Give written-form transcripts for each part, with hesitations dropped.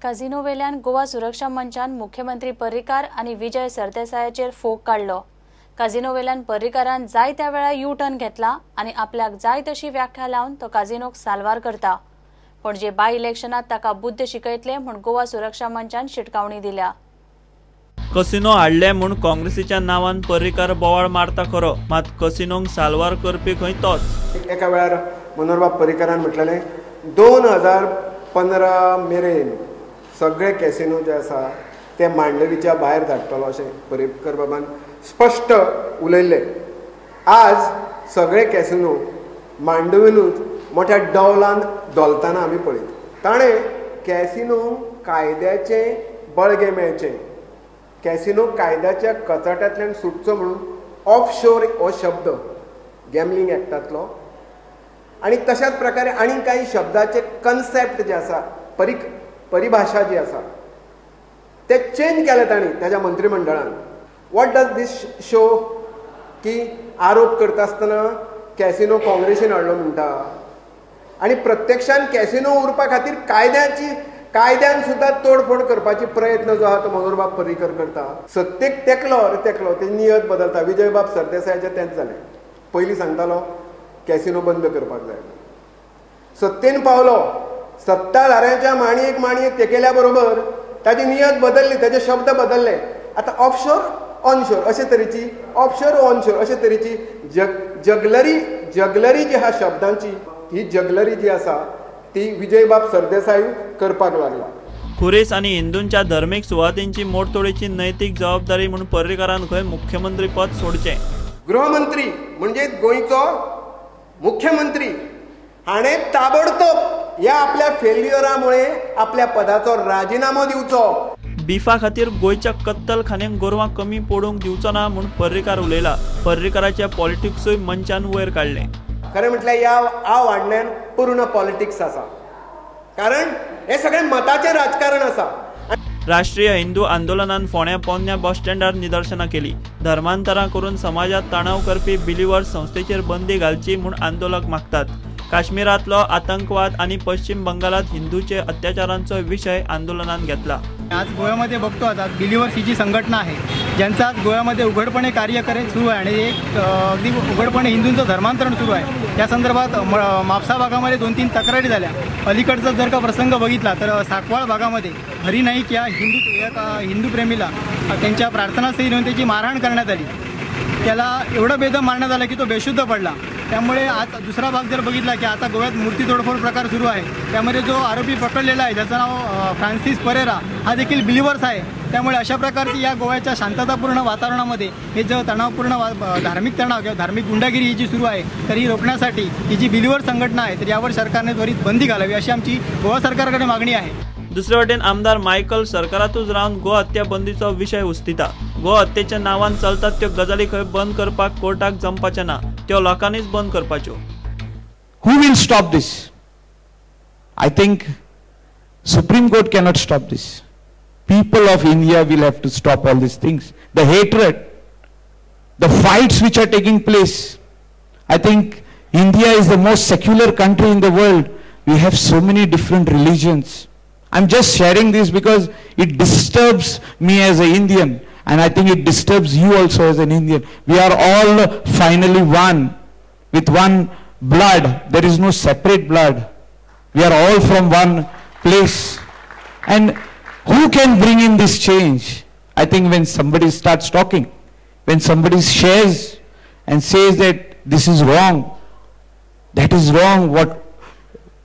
काझिनो वेल्यान गोवा सुरक्षा मंचान मुख्यमंत्री पर्रीकार आनी विजय सरदेसायाचेर फोग काडलो। काझिनो वेल्यान पर्रीकारान जाय त्या वेळार यू टर्न घेतला आनी आपल्याक जाय तशी व्याख्या लावन तो काझिनोक साल्वार करता। पणजे बाय इलेक्शनात ताका बुद्ध शिकयतले म्हूण गोवा सुरक्षा मंचान शिटकावणी दिल्या। कसिनो हाडले म्हूण काँग्रेसीच्या नांवान पर्रीकार बोवाळ मारता खरो, मात कसिनोंक साल्वार करपी खंय तोच। एका वेळार मनोहरबाब पर्रीकारान म्हटलेलें 2015 मेरेन सगळे कॅसिनो जे आसा ते मांडवीच्या भायर धाडटलो अशें पर्रीकर बाबान स्पश्ट उलयल्लें। आज सगळे कॅसिनो मांडवीनूच मोठ्या डौलान डोलताना आमी पळयत। ताणें कॅसिनो कायद्याचें बळगें मेळचें, कॅसिनो कायद्याच्या कचाट्यांतल्यान सुटचो म्हणून ऑफशोर हो शब्द गॅमलिंग एक्टांतलो आनी तशाच प्रकारे आनी कांय शब्दाचे कन्सेप्ट जे आसा, परिभाशा जी आसा ते चेंज केले तांणी ताच्या मंत्रिमंडळान। What does these show की आरोप करता आसतना कॅसिनो काँग्रेसीन हाडलो म्हणटा आनी प्रत्यक्षान कॅसिनो उरपा खातीर कायद्यान सुद्दां तोडफोड करपाची प्रयत्न जो आहा तो मनोहरबाब पर्रीकर करता। सत्तेक तेकलो रे तेकलो ते नियत बदलता। विजयबाब सरदेसायाचें तेंच जालें, पयलीं सांगतालो कॅसिनो बंद करपाक जाय, सत्तेन पावलो, सत्ताधाऱ्यांच्या माणयेक माणयेक तेकेल्या बरोबर ताजी नियत बदलली, ताजे शब्द बदलले। आतां ऑफशोर ऑनशोर अशे तरेची, ऑफशोर ऑनशोर अशे तरेची जगलरी जी आहा शब्दांची, ही जगलरी जी आसा ती विजयबाब सरदेसाय करपाक लागला। खुरीस आनी हिंदूंच्या धर्मीक सुवातींची मोडतोडीची नैतीक जबाबदारी म्हूण पर्रीकारान खंय मुख्यमंत्री पद सोडचें। गृहमंत्री म्हणजे गोंयचो मुख्यमंत्री हाणें ताबडतोब ह्या आपल्या फेल्युअरामुळे आपल्या पदाचो राजिनामो दिवचो। बिफा खातीर गोंयच्या कत्तलखान्यांक गोरवां कमी पडूंक दिवचो ना म्हूण पर्रीकार उलयला। पर्रीकाराच्या पॉलिटिक्सूय मंचान वयर काडलें। खरें म्हटल्यार ह्या आव हाडण्यान पूर्ण पॉलिटिक्स आसा, कारण हे सगळें मताचें राजकारण आसा। राष्ट्रीय हिंदू आंदोलनान फोंड्या पोन्न्या बस स्टँडार निदर्शनां केली। धर्मांतरां करून समाजात तणाव करपी बिलिवर्स संस्थेचेर बंदी घालची म्हूण आंदोलक मागतात। काश्मीरांतलो आतंकवाद आनी पश्चिम बंगालात हिंदूचे अत्याचारांचो विशय आंदोलनान घेतला। आज गोव्यामध्ये बघतो आता बिलिवर्स ही जी संघटना आहे ज्यांचं आज गोव्यामध्ये उघडपणे कार्य करत सुरू आहे आणि एक अगदी उघडपणे हिंदूंचं धर्मांतरण सुरू आहे। या संदर्भात म्हापसा भागामध्ये 2-3 तक्रारी झाल्या। अलीकडचा जर का प्रसंग बघितला तर साकवाळ भागामध्ये हरी नाईक या हिंदूप्रेमीला त्यांच्या प्रार्थनास्थळी नेऊन त्याची मारहाण करण्यात आली। त्याला एवढं बेदम मारण्यात आलं की तो बेशुद्ध पडला। त्यामुळे आज दुसरा भाग जर बघितला की आता गोव्यात मूर्ती तोडफोड प्रकार सुरू आहे, त्यामध्ये जो आरोपी पकडलेला आहे ज्याचं नाव फ्रान्सिस परेरा हा देखील बिलिवर्स आहे। त्यामुळे अशा प्रकारची या गोव्याच्या शांततापूर्ण वातावरणामध्ये हे जो तणावपूर्ण धार्मिक तणाव किंवा धार्मिक गुंडागिरी ही जी सुरू आहे तर ही रोखण्यासाठी ही जी बिलिवर्स संघटना आहे तर यावर सरकारने त्वरित बंदी घालावी अशी आमची गोवा सरकारकडे मागणी आहे। दुसरे वटेन आमदार मायकल सरकारातूच रावन गो हत्या बंदीचो विशय उस्तिता। गो हत्येच्या नांवान चलतात त्यो गजाली खंय बंद करपाक कोर्टाक जमपाचें ना, त्यो लोकांनीच बंद करपाच्यो। Who will stop this? I think Supreme Court cannot stop this. People of India will have to stop all these things. The hatred, the fights which are taking place. I think India is the most secular country in the world. We have so many different religions. I'm just sharing this because it disturbs me as an Indian, and I think it disturbs you also as an Indian. We are all finally one, with one blood. There is no separate blood. We are all from one place. And who can bring in this change? I think when somebody starts talking, when somebody shares and says that this is wrong, that is wrong,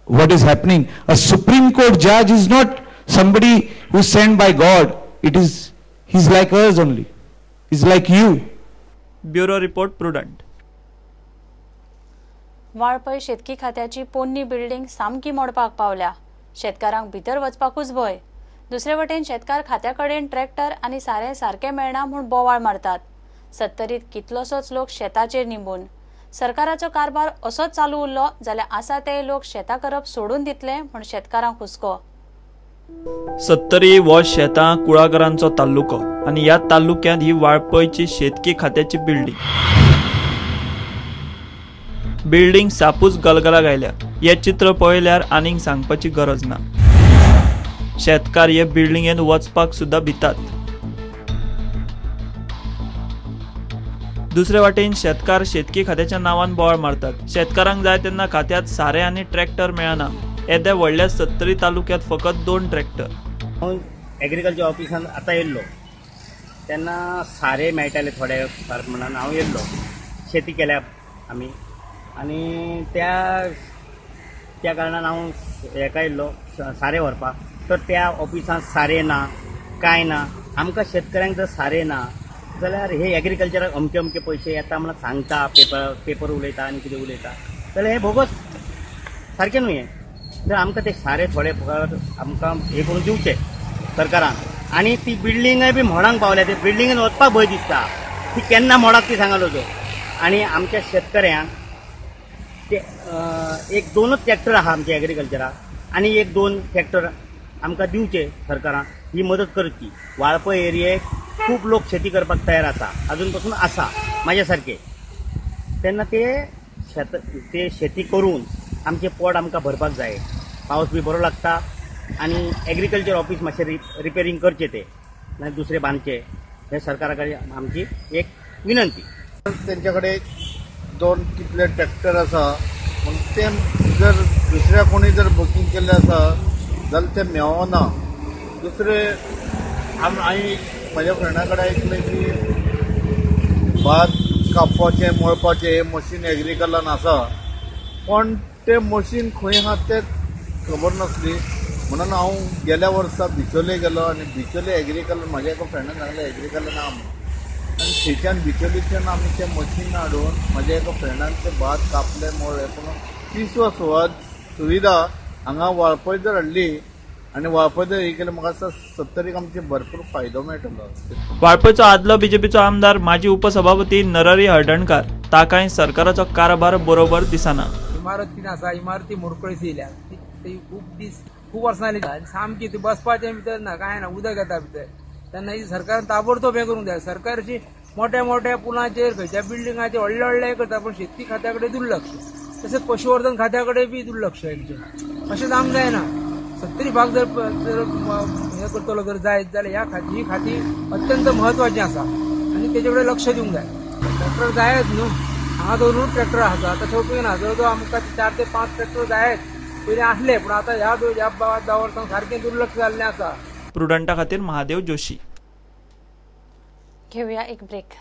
what is happening? A Supreme Court judge is not somebody who is sent by God. It is, he's like us only. He's like you. Bureau Report, Prudent. Valpoi शेतकी खात्याची पोन्नी building सामकी मोडपाक पावल्या। शेतकारांक भितर वचपाकूच भंय। दुसरे वटेन शेतकार खात्या कडेन ट्रॅक्टर आनी सारें सारकें मेळना म्हूण बोवाळ मारतात। सत्तरीत कितलोसोच लोक शेताचेर निंबून। सरकाराचो कारभार असोच चालू उरलो जाल्यार आसा ते लोक शेतां करप सोडून दितले म्हूण शेतकारांक हुस्को। सत्तरी हो शेतां कुळागरांचो तालुको आनी ह्या तालुक्यांत ही वाळपयची शेतकी खात्याची बिल्डिंग बिल्डिंग सापूच गलगलाक आयल्या। हें चित्र पळयल्यार आनीक सांगपाची गरज ना। शेतकार हे बिल्डिंगेन वचपाक सुद्दां भितात. दुसरे वाटेन शेतकार शेतकी खात्याच्या नांवान बोवाळ मारतात. शेतकारांक जाय तेन्ना खात्यात सारें आनी ट्रॅक्टर मेळना. येद्या व्हडल्या सत्तरी तालुक्यात फकत 2 ट्रॅक्टर. हांव एग्रीकल्चर ऑफिसान आतां येयल्लो तेन्ना सारें मेळटालें थोडे फार म्हणून हांव येयल्लो. शेती केल्या आमी आनी त्या त्या कारणान हांव हेका येयल्लो सारें व्हरपाक. तर त्या ऑफिसान सारें ना कांय ना. आमकां शेतकऱ्यांक जर सारें ना जाल्यार हे एग्रीकल्चराक अमके अमके पयशे येता म्हणून सांगता, पेपर उलयता आनी कितें उलयता, जाल्यार हें बोगस सारकें न्हू हें. तर आमकां ते सारें थोडे आमकां हें करून दिवचें सरकारान. आनी ती बिल्डिंगाय बी मोडांक पावल्या, ते बिल्डिंगेन वचपाक भंय दिसता, ती केन्ना मोडात ती सांगलो तो. आनी आमच्या शेतकऱ्यांक ते 1-2 ट्रॅक्टर आहा आमच्या एग्रीकल्चराक आनी 1-2 ट्रॅक्टर आमकां दिवचे सरकारान, ही मदत करची. वाळपय एरियेक खूब लोक शेती करपाक तयार आसा, अजून पासून आसा म्हाज्या सारके. तेन्ना ते शेती करून आमचें पोट आमकां भरपाक जाय. पावस बी बरो लागता आनी एग्रीकल्चर ऑफिस मातशें रिपेरींग करचें ते, नाल्यार दुसरें बांदचें, हें सरकारा कडेन आमची एक विनंती. तेंच्या कडेन 2 कितले ट्रॅक्टर आसा, पूण ते जर दुसऱ्या कोणी जर बुकींग केल्ले आसा जाल्यार ते मेळना. दुसरे हांवें म्हज्या फ्रेंडा कडेन आयकलें की भात कापपाचें मळपाचें हें मशीन एग्रीकल्चरान आसा, पण तें मशीन खंय आहा तें खबर नासली. म्हणून हांव गेल्या वर्सा बिचोले गेलो आनी बिचोले एग्रीकल्चर म्हाज्या एका फ्रेंडान सांगलें एग्रीकल्चर ना म्हणून, आनी थंयच्यान बिचोलीच्यान आमी तें मशीन हाडून म्हाज्या एका फ्रेंडान तें भात कापलें मळ्ळें. पूण ती सुविधा हांगा वाळपय जर हाडली आनी वाळपय जर हे केलें म्हाका दिसता सत्तरीक आमचे भरपूर फायदो मेळटलो. वाळपयचो आदलो बीजेपीचो आमदार माजी उपसभापती नरहरी हळदणकार ताकाय सरकाराचो कारभार बरोबर दिसना. इमारत कितें आसा, इमारती मोडकळीस येयल्या, ती खूब दीस खूब वर्सां जालीं आनी सामकी ती बसपाचें भितर ना कांय ना, उदक येता भितर. तेन्ना ही सरकारान ताबडतोब हें करूंक जाय. सरकार अशी मोठ्या मोठ्या पुलांचेर खंयच्या बिल्डिंगाचेर व्हडले व्हडले करता, पूण शेतकी खात्या कडेन दुर्लक्ष, तशेंच पशुवर्धन खात्या कडेन बी दुर्लक्ष हेंचें. अशें जावंक जायना. सत्तरी भाग जर हें करतलो जर जायत जाल्यार ह्या ही खाती अत्यंत म्हत्वाची आसा आनी तेजे कडेन लक्ष दिवंक जाय. ट्रॅक्टर जायच न्हू, हांगा 2 ट्रॅक्टर आसा तशें उपयोग ना. जवळ जवळ आमकां 4 ते 5 ट्रॅक्टर जायच, पयलीं आसले पूण आतां ह्या 10 वर्सांक सारकें दुर्लक्ष जाल्लें आसा. प्रुडंटा खातीर महादेव जोशी. घेऊया एक ब्रेक.